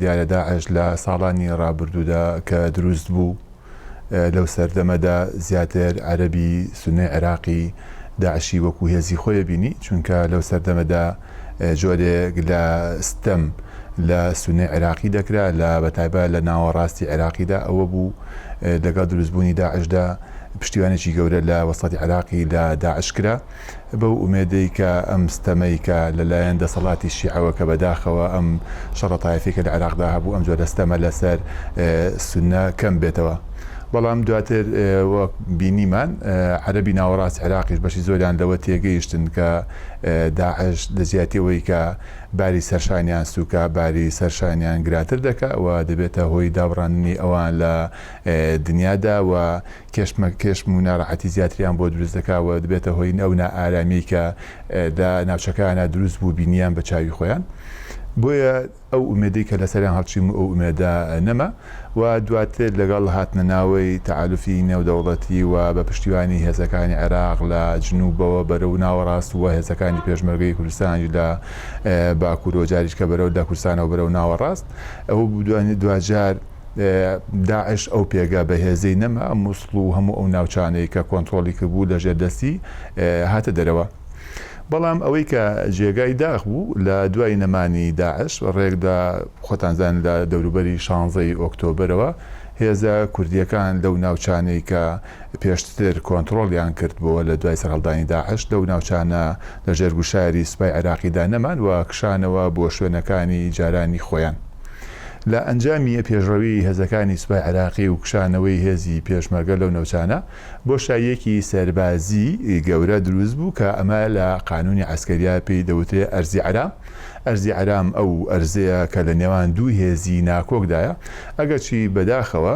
دیارە داعش لە ساڵانی ڕابردوودا کە دروست بوو لەو سەردەمەدا زیاتر عەرەبی سوننەی عێراقی داعشی وەکو هێزی خۆی بینی، چونکە لەو سەردەمەدا جۆرێک لە ستەم لە سوننەی عێراقی دەکرا لە بەتایبە لە ناوەڕاستی عێراقیدا ئەوە بوو لەگەڵ دروستبوونی داعشدا پشتیوانێکی گەورە لە وەسەتی عێراقی لە داعش کرا. بەو ئومێدەی کە ئەم ستەمەی کە لە لایەن دەسەڵاتی شیعەوە کە بەداخەوە ئەم شەڕە تایفی کە لە عێراقدا هەبوو ئەم جۆرە ستەمە لەسەر سوننە کەم بێتەوە. بەڵام دواتر وەک بینیمان عەرەبی ناوەڕاست عێراقیش بەشی زۆریان لەوە تێگەیشتن کە داعش لە جیاتی ئەوەی کە باری سەرشانیان سووکە باری سەرشانیان گرانتر دەکا و دەبێتە هۆی دابڕاندنی ئەوان لە دنیادا و کێشمەکێشم و ناڕەحەتی زیاتریان بۆ دروست دەکا و دەبێتە هۆی ئەو نائارامیەی کە لە ناوچەکەیانا دروست بوو بینیان بە چاوی خۆیان. بۆیە ئەو ئومێدەی کە لەسەریان هەڵچیم و ئەو ئومێدە نەما و دواتر لەگەڵ هاتنە ناوەی تەعالوفی نێودەوڵەتی و بە پشتیوانی هێزەکانی عێراق لە جنوبەوە بەرەو ناوەڕاست و هێزەکانی پێشمەرگەی کوردستانیش لە باکوورەوە جاریشکە بەرەو لە کوردستانەوە بەرەو ناوەڕاست ئەو دواجار داعش ئەو پێگە بەهێزەی نەما، موسڵ و هەموو ئەو ناوچانەی کە کۆنترۆڵی کردبوو لەژێر دەستی هاتە دەرەوە. بەڵام ئەوەی کە جێگای داخ بوو لە دوای نەمانی داعش ڕێک لە خۆتان زانن لە دەوروبەری شانزەی ئۆکتۆبەرەوە هێزە کوردییەکان لەو ناوچانەی کە پێشتر کۆنترۆڵیان کردبۆوە لە دوای سەرهەڵدانی داعش لەو ناوچانە لەژێر گوشاری سوپای عێراقیدا نەمان و کشانەوە بۆ شوێنەکانی جارانی خۆیان. لە ئەنجامی پێشڕەویی هێزەکانی سوپای عێراقی و کشانەوەی هێزی پێشمەرگە لەو نەوچانە، بۆشاییەکی سەربازیی گەورە دروست بوو کە ئەمە لە قانوونی عەسکەرییا پێی دەوترێ ئەرزی عەرام. ئەرزی عەرام ئەو ئەرزەیە کە لە نێوان دوو هێزی ناکۆکدایە. ئەگەرچی بەداخەوە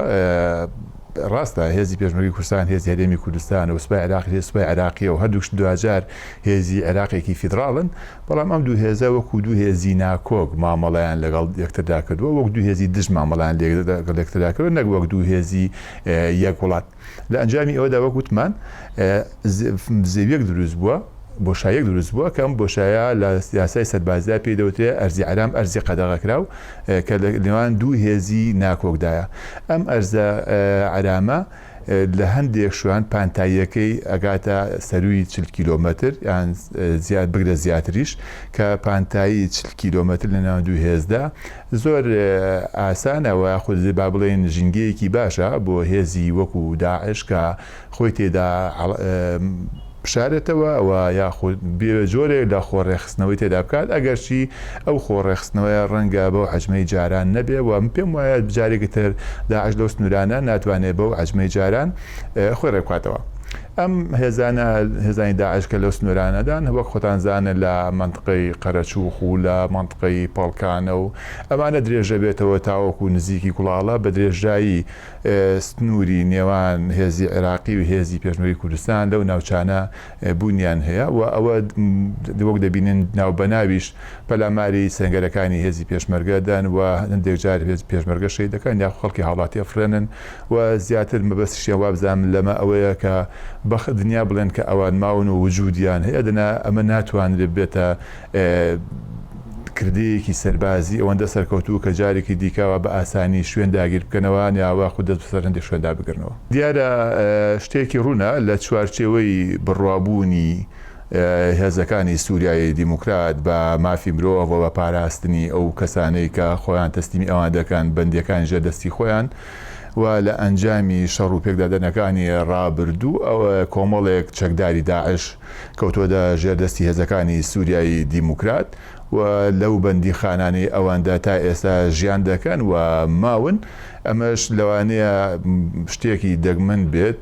ڕاستە هێزی پێشمەرگەی کوردستان هێزی هەرێمی کوردستانە و سوپای عێراقیش هێزی سوپای عێراقییە و هەردووکش دواجار هێزی عێراقێکی فیدڕاڵن، بەڵام ئەم دوو هێزە وەکو دوو هێزی ناکۆک مامەڵەیان لەگەڵ یەکتردا کردووە، وەک دوو هێزی دژ مامەڵەیان لەگەڵ یەکتردا کردووە نەک وەک دوو هێزی یەک وڵات. لە ئەنجامی ئەوەدا وەک وتمان زەویەک دروست بووە، بۆشاییەک دروست بووە کە ئەم بۆشایە لە یاسای سەربازیدا پێی دەوترێ ئەرزی عەرام، ئەرزی قەدەغەکراو کە لە نێوان دوو هێزی ناکۆکدایە. ئەم ئەرزە عەرامە لە هەندێک شوێن پانتاییەکەی ئەگاتە سەرووی 40 کیلۆمەتر یان زیاد بگرە زیاتریش کە پانتایی 40 کیلۆمەتر لە ناو دوو هێزدا زۆر ئاسانە و یاخود با بڵێین ژینگەیەکی باشە بۆ هێزی وەکو داعش کە خۆی تێدا بشارێتەوە و یاخود بێ جۆرێک لە خۆڕێکخستنەوەی تێدا بکات، ئەگەرچی ئەو خۆڕێکخستنەوەیە ڕەنگە بەو حەجمەی جاران نەبێ و من پێم وایە جارێکی تر داعش لەو سنوورانە ناتوانێ بەو حەجمەی جاران خۆی ڕێکبخاتەوە. ئەم هێزانە، هێزانی داعش کە لەو سنوورانەدان، وەک خۆتان زانن لە مەنتقەی قەرەچووخ و لە مەنتقەی پەڵکانە و ئەمانە درێژە بێتەوە تاوەکوو نزیکی گوڵاڵە بە درێژایی سنووری نێوان هێزی عێراقی و هێزی پێشمەرگەی کوردستان لەو ناوچانە بوونیان هەیە و ئەوە وەک دەبینن ناوبەناویش پەلاماری سەنگەرەکانی هێزی پێشمەرگە دەن و هەندێک جار هێز پێشمەرگە شەهید دەکەن یاخود خەڵکی هاوڵاتی ئەفڕێنن و زیاتر مەبەستیشیان وابزانم لەمە ئەوەیە کە بە دنیا بڵێن کە ئەوان ماون و وجودیان هەیە دەنا ئەمە ناتوانرێت بێتە کردەیەکی سەربازی ئەوەندە سەرکەوتوو کە جارێکی دیکە وا بە ئاسانی شوێن داگیر بکەنەوە یا وا خود دەست بەسەر هەندێک شوێندا بگرنەوە. دیارە شتێکی ڕوونە لە چوارچێوەی بڕوابوونی هێزەکانی سووریای دیموکرات بە مافی مرۆڤ و بە پاراستنی ئەو کەسانەی کە خۆیان تەسلیمی ئەوان دەکەن، بەندییەکانی ژێر دەستی خۆیان و لە ئەنجامی شەڕ و پێکدادانەکانی ڕابردوو کۆمەڵێک چەکداری داعش کەوتووەتە ژێر دەستی هێزەکانی سووریای دیموکرات و لەو بەندیخانانەی ئەواندا تا ئێستا ژیان دەکەن و ماون، ئەمەش لەوانەیە شتێکی دەگمەن بێت،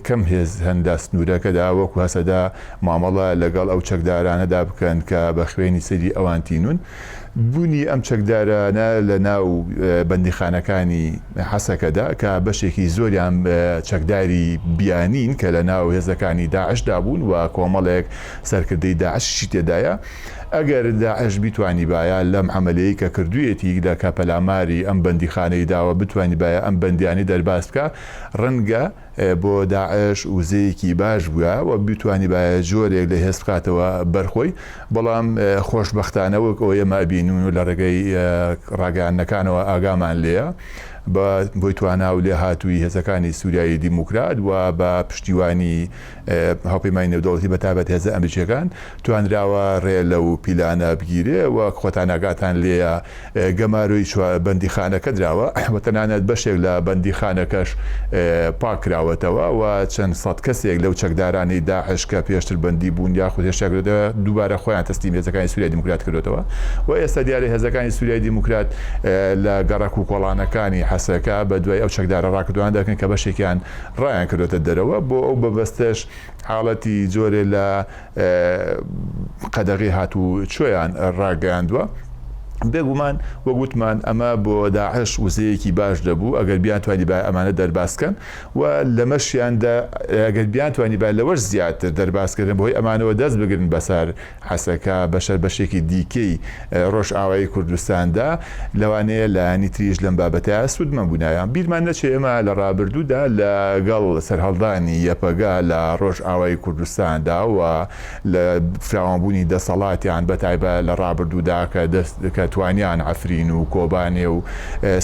کەم هێز هەن لە سنوورەکەدا وەکو هەسەدە مامەڵە لەگەڵ ئەو چەکدارانەدا بکەن کە بە خوێنی سەری ئەوان تینوون. بوونی ئەم چەکدارانە لە ناو بەندیخانەکانی حەسەکەدا کە بەشێکی زۆریان چەکداری بیانین کە لە ناو هێزەکانی داعشدا بوون و کۆمەڵێک سەرکردەی داعشیشی تێدایە. ئەگەر داعش بیتوانیبایە لەم عەمەلیەی کە کردوویەتی لە کە پەلاماری ئەم بەندیخانەی داوە بتوانیبایە ئەم بەندیانەی دەرباز بکا ڕەنگە بۆ داعش وزەیەکی باش بووە و بتوانیبایە جۆرێک لە هێز بخاتەوە بەر خۆی بەڵام خۆشبەختانە وەک ئەوەی ئێمە ئەبینین و لە ڕێگەی ڕاگەیاندنەکانەوە ئاگامان لێیە بە هۆی توانا و لێهاتوویی هێزەکانی سوریای دیموکرات و بە پشتیوانی هاوپەیمانی نێودەوڵەتی بە تایبەت هێزە ئەمریکیەکان توانراوە ڕێ لەو پیلانە بگیرێ وەک خۆتان ئاگاتان لێیە گەمارۆی بەندیخانەکە دراوە و تەنانەت بەشێک لە بەندیخانەکەش پاک کراوەتەوە و چەند سەد کەسێک لەو چەکدارانەی داعش کە پێشتر بەندی بوون یاخود هێشتا دووبارە خۆیان تەسلیم هێزەکانی سوریای دیموکرات کردوێتەوە و ئێستا دیارە هێزەکانی سوریای دیموکرات لە گەڕەک و کۆڵانەکانی حەسەکە بە دوای ئەو چەکدارە ڕاکردوان دەکەن کە بەشێکیان ڕایان کردوێتە دەرەوە بۆ ئەو بەبەستەش حاڵەتی جۆرێ لە قەدەغەی هاتوچۆیان ڕاگەیاندووە. بێگومان وەک وتمان ئەمە بۆ داعش وزەیەکی باش دەبوو ئەگەر بیانتوانیبایە ئەمانە دەرباز کەن و لەمەشیاندا ئەگەر بیانتوانیبایە لەوەش زیاتر دەربازکردن بەهۆی ئەمانەوە دەست بگرن بەسەر حەسەکە بەشەر بەشێکی دیکەی ڕۆژئاوای کوردستاندا، لەوانەیە لایەنی تریش لەم بابەتە سوودمەند بوونایە. بیرمان نەچێ ئێمە لە ڕابردوودا لەگەڵ سەرهەڵدانی یەپەگە لە ڕۆژئاوای کوردستاندا و لە فراوانبوونی دەسەڵاتیان بەتایبە لە ڕابردوودا کە دەست کە توانیان عەفرین و کۆبانێ و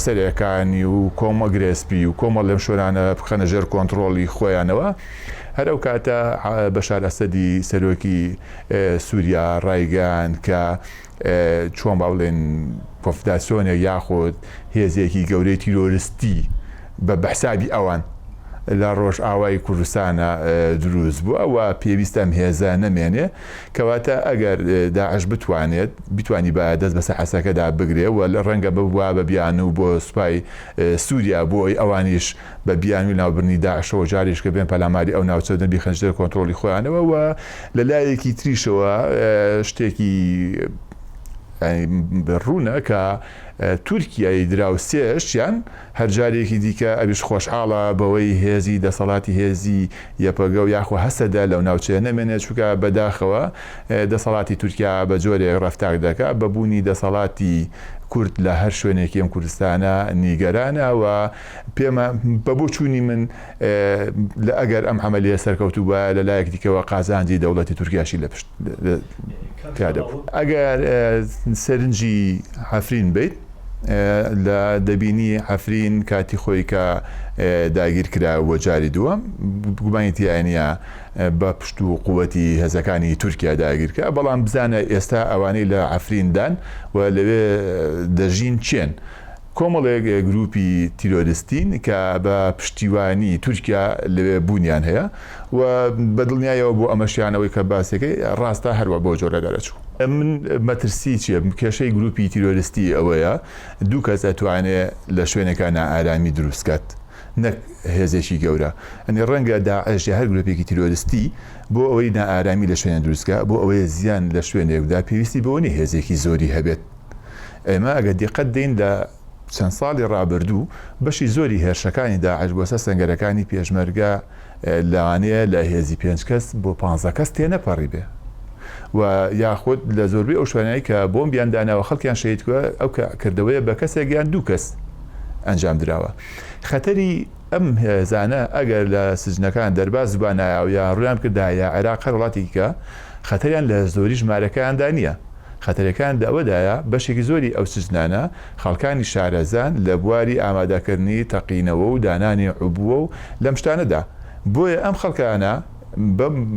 سەرێکانی و کۆمە گرێسپی و کۆمەڵ لەم شوێنانە بخەنە ژێر کۆنتڕۆڵی خۆیانەوە هەر ئەو کاتە بەشار ئەسەدی سەرۆکی سووریا ڕایگەیاند کە چۆن با بڵێن کۆنفدراسیۆنێک یاخود هێزێکی گەورەی تیرۆرستی بە بەحسابی ئەوان لە ڕۆژئاوای کوردستانە دروست بووە و پێویستە ئەم هێزە نەمێنێ کەواتە ئەگەر داعش بتوانێت بتوانی بە دەست بەسەر حەسەکەدا بگرێ و لە ڕەنگە ببووە بە بیانوو بۆ سوپای سووریا بۆ ئەوەی ئەوانیش بە بیانووی لەناوبردنی داعشەوە جارێکیش کە بێن پەلاماری ئەو ناوچە بدەن بیخەنە ژێر کۆنترۆڵی خۆیانەوە و لە لایەکی تریشەوە شتێکی ڕوونە کە تورکیای دراوسێش یان هەر جارێکی دیکە ئەویش خۆشحاڵە بەوەی هێزی دەسەڵاتی هێزی یەپەگە و یاخۆ هەسەدە لەو ناوچەیە نەمێنێت چونکە بەداخەوە دەسەڵاتی تورکیا بە جۆرێک ڕەفتار دەکا بە بوونی دەسەڵاتی کورد لە هەر شوێنێکی ئەم کوردستانە نیگەرانە و پێمە بە بۆچوونی من لە ئەگەر ئەم عەمەلیە سەرکەوتوو بایە لە لایەک دیکەوە قازانجی دەوڵەتی تورکیاشی لە پشت تیا دەبوو. ئەگەر سەرنجی عەفرین بەیت لە دەبینی عەفرین کاتی خۆی کە داگیر کرا بۆ جاری دووەم گومانی تیا نییە بە پشت و قوتی هێزەکانی تورکیا داگیر کرا بەڵام بزانە ئێستا ئەوانەی لە عەفرین دان و لەوێ دەژین کێن؟ کۆمەڵێک گروپی تیرۆرستین کە بە پشتیوانی تورکیا لەوێ بوونیان هەیە و بە دڵنیایەوە بۆ ئەمەشیان ئەوەی کە باسەکەی ڕاستە هەروە بەو جۆرە دەرەچوو. من مەترسی چیە؟ کێشەی گروپی تیرۆرستی ئەوەیە دوو کەس ئەتوانێ لە شوێنێکا نائارامی دروست کات نەک هێزێکی گەورە. یانی ڕەنگە داعش یا هەر گروپێکی تیرۆرستی بۆ ئەوەی نائارامی لە شوێنێ دروست کا، بۆ ئەوەی زیان لە شوێنێک بدا پێویستی بەوە نیە هێزێکی زۆری هەبێت. ئێمە ئەگەر دیقەت دەین لە چەند ساڵی ڕابردوو بەشی زۆری هێرشەکانی داعش بۆ سەر سەنگەرەکانی پێشمەرگە لەوانەیە لە هێزی پێنج کەس بۆ پانزە کەس تێنەپەڕیبێ و یاخود لە زۆربەی ئەو شوێنانەی کە بۆمبیان داناوە خەڵکیان شەهید کردووە ئەو کردەوەیە بە کەسێک یان دوو کەس ئەنجام دراوە. خەتەری ئەم هێزانە ئەگەر لە سجنەکان دەرباز بوانایە و یا ڕوویان بکردایە عێراق هەر وڵاتێکی کە خەتەریان لە زۆری ژمارەکەیاندا نییە. خەتەرەکان لە ئەوەدایە بەشێکی زۆری ئەو سجنانە خەڵکانی شارەزان لە بواری ئامادەکردنی تەقینەوە و دانانی عبوە و لەم شتانەدا بۆیە ئەم خەڵکانە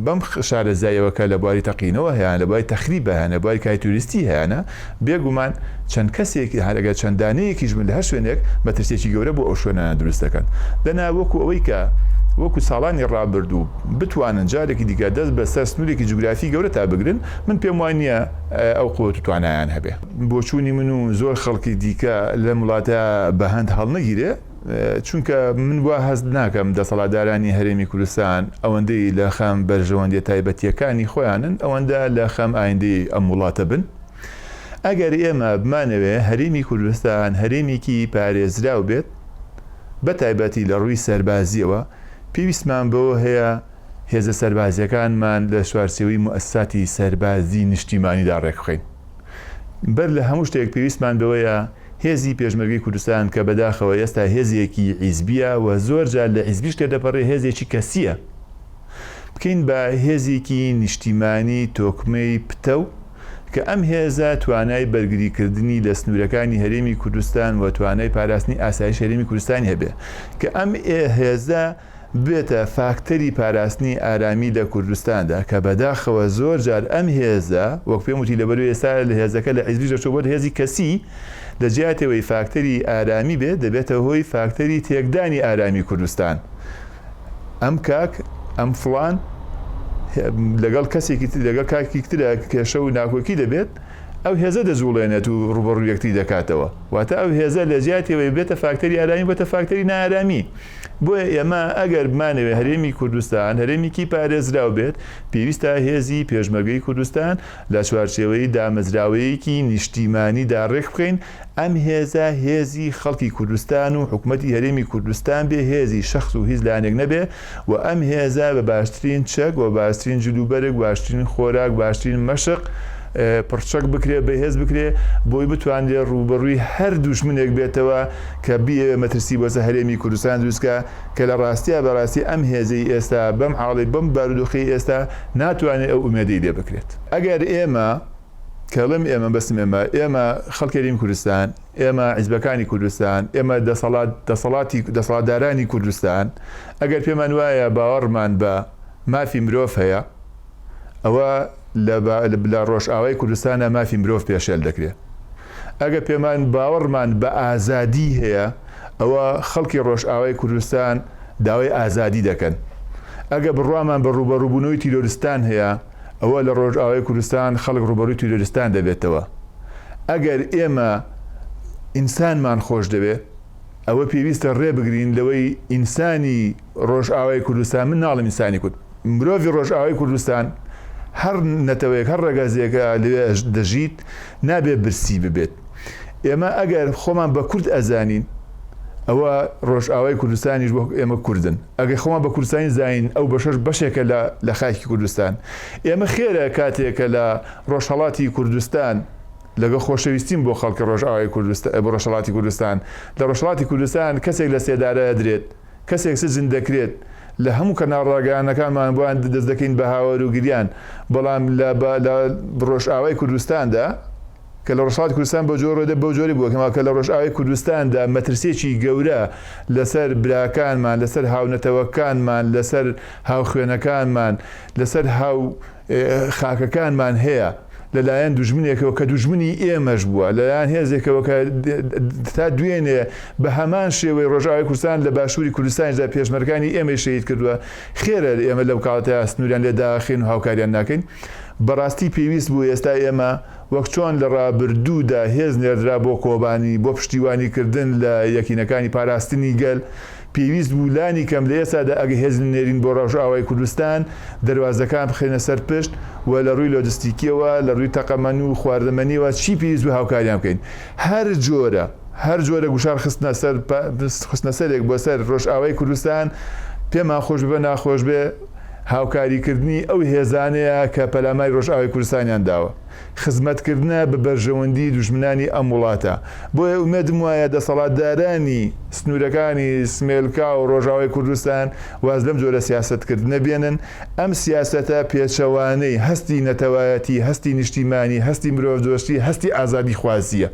بەم شارەزاییەوە کە لە بواری تەقینەوە هەیانە لە بواری تەخریبا هەیانە لە بواری کاری تیرۆریستی هەیانە بێگومان چەند کەسێک هەر ئەگەر چەند دانەیەکیش بن لە هەر شوێنێک مەترسیەکی گەورە بۆ ئەو شوێنانە دروست دەکەن دەنا وەکو ئەوەی کە وەکو ساڵانی ڕابردوو بتوانن جارێکی دیکە دەست بەسەر سنوورێکی جوگرافی گەورە تا بگرن من پێم وا نییە ئەو قوت و توانایان هەبێ. بۆچوونی من و زۆر خەڵکی دیکە لەم وڵاتە بە هەند هەڵنەگیرێ، چونکە من وا هەست ناکەم دەسەڵاتدارانی هەرێمی کوردستان ئەوەندەی لە خەم بەرژەوەندیە تایبەتییەکانی خۆیانن ئەوەندە لە خەم ئایندەی ئەم وڵاتە بن. ئەگەر ئێمە بمانەوێ هەرێمی کوردستان هەرێمێکی پارێزراو بێت بە تایبەتی لە ڕووی سەربازییەوە پێویستمان بەوە هەیە. هێزە سەربازییەکانمان لە چوارچێوەی موئەسساتی سەربازی نیشتیمانیدا ڕێکبخەین. بەر لە هەموو شتێک پێویستمان بەوەیە هێزی پێشمەرگەی کوردستان کە بەداخەوە ئێستا هێزێکی حیزبییە و زۆر جار لە حیزبیش تێدەپەڕێ هێزێکی کەسییە بکەین بە هێزێکی نیشتیمانی تۆکمەی پتەو کە ئەم هێزە توانای بەرگریکردنی لە سنوورەکانی هەرێمی کوردستان و توانای پاراستنی ئاسایشی هەرێمی کوردستانی هەبێ کە ئەم هێزە ببێتە فاکتەری پاراستنی ئارامی لە کوردستاندا کە بەداخەوە زۆر جار ئەم هێزە وەک پێم وتی لەبەرو ئێستا لە هێزەکە لە حیزبیش دەرچووە بۆتە هێزی کەسی لە جیاتەوەی فاکتەری ئارامی بێت دەبێتە هۆی فاکتەری تێکدانی ئارامی کوردستان ئەم کاک ئەم فڵان لەگەڵ کەسێکی تر لەگەڵ کاکێکی ترە کێشە و ناکۆکی دەبێت ئەو هێزە دەجوڵێنێت و ڕوبەڕوو یەکتری دەکاتەوە واتە ئەو هێزە لە جیاتیەوەی بێتە فاکتەری ئارامی بۆتە فاکتەری نائارامی بۆیە ئێمە ئەگەر بمانەوێت هەرێمی کوردستان هەرێمێکی پارێزراو بێت پێویستە هێزی پێشمەرگەی کوردستان لە چوارچێوەی دامەزراوەیەکی نیشتیمانیدا ڕێکبخەین ئەم هێزە هێزی خەڵکی کوردستان و حکومەتی هەرێمی کوردستان بێ هێزی شەخس و هیچ لایەنێک نەبێ و ئەم هێزە بە باشترین چەک و باشترین جلوبەرگ باشترین خۆراک باشترین مەشق پڕچەک بکرێ بەهێز بکرێ بۆی بتوانرێ ڕووبەڕووی هەر دوژمنێک بێتەوە کە بیەوێ مەترسی بۆ سەر هەرێمی کوردستان دروست کا کە لە ڕاستیا بەڕاستی ئەم هێزەی ئێستا بەم حاڵەی بەم بارودۆخەی ئێستا ناتوانێ ئەو ئومێدەی لێ بکرێت. ئەگەر ئێمە کەڵێم ئێمە بەسم ئێمە، ئێمە خەڵکی هەرێمی کوردستان، ئێمە حیزبەکانی کوردستان، ئێمە دەسەڵات دەسەڵاتی دەسەڵاتدارانی کوردستان، ئەگەر پێمان وایە باوەڕمان بە مافی مرۆڤ هەیە، ئەوە لە لە ڕۆژئاوای کوردستانە مافی مرۆڤ پێشێل دەکرێ. ئەگەر پێمان باوەڕمان بە ئازادی هەیە، ئەوە خەڵکی ڕۆژئاوای کوردستان داوای ئازادی دەکەن. ئەگەر بڕوامان بە ڕووبەڕووبوونەوەی تیرۆرستان هەیە، ئەوە لە ڕۆژئاوای کوردستان خەڵک ڕووبەڕووی تیرۆریستان دەبێتەوە. ئەگەر ئێمە ئینسانمان خۆش دەوێ، ئەوە پێویستە ڕێ بگرین لەوەی ئینسانی ڕۆژئاوای کوردستان، من ناڵێم ئینسانی کورد، مرۆڤی ڕۆژئاوای کوردستان، هەر نەتەوەیەک، هەر ڕەگەزێک لەوێ دەژیت، نابێ برسی ببێت. ئێمە ئەگەر خۆمان بە کورد ئەزانین، ئەوە ڕۆژئاوای کوردستانیش وەک ئێمە کوردن. ئەگەر خۆمان بە کوردستانی زانین ئەو بەشەش بەشێکە لە لە خاکی کوردستان. ئێمە خێرە کاتێک کە لە ڕۆژهەڵاتی کوردستان لەگەڵ خۆشەویستیم بۆ خەڵکی ڕۆژئاوای کوردستان بۆ ڕۆژهەڵاتی کوردستان لە ڕۆژهەڵاتی کوردستان کەسێک لە سێدارە ئەدرێت کەسێک سجن دەکرێت لە هەموو کەناڵ ڕاگەیاندنەکانمان بۆیان دەست دەکەین بە هاوار و گریان بەڵام لە لە ڕۆژئاوای کوردستاندا کە لە ڕۆژهەڵاتی کوردستان بە جۆرە بەو جۆرەی بووە کە لە ڕۆژئاوای کوردستاندا مەترسییەکی گەورە لەسەر براکانمان، لەسەر هاونەتەوەکانمان، لەسەر هاوخوێنەکانمان، لەسەر هاو خاکەکانمان هەیە لەلایەن دوژمنێکەوە کە دوژمنی ئێمەش بووە، لەلایەن هێزێکەوە کە تا دوێنێ بە هەمان شێوەی ڕۆژئاوای کوردستان لە باشووری کوردستانیشدا پێشمەرگانی ئێمەی شەهید کردووە، خێرە ئێمە لەو کاتەیا سنووریان لێ داخین و هاوکاریان ناکەین؟ بەڕاستی پێویست بوو ئێستا ئێمە وەک چۆن لە ڕابردوودا هێز نێردرا بۆ کۆبانی بۆ پشتیوانی کردن لە یەکینەکانی پاراستنی گەل، پێویست بوو لانی کەم لە ئێستادا ئەگەر هێز نەنێرین بۆ ڕۆژئاوای کوردستان، دەروازەکان بخرێنە سەر پشت و لە ڕووی لۆجستیکییەوە، لە ڕووی تەقەمەنی و خواردەمەنییەوە چی پێویست بوو هاوکاریان بکەین. هەر جۆرە هەر جۆرە گوشار خستنە سەر خستنە سەرێک بۆ سەر ڕۆژئاوای کوردستان، پێمان خۆش بێ ناخۆش بێ، هاوکاریکردنی ئەو هێزانەیە کە پەلاماری ڕۆژئاوای کوردستانیان داوە، خزمەتکردنە بە بەرژەوەندی دوژمنانی ئەم وڵاتە. بۆیە ئومێدم وایە دەسەڵاتدارانی سنوورەکانی سمێلکا و ڕۆژئاوای کوردستان واز لەم جۆرە سیاسەتکردنە بێنن. ئەم سیاسەتە پێچەوانەی هەستی نەتەوایەتی، هەستی نیشتیمانی، هەستی مرۆڤدۆستی، هەستی ئازادیخوازییە.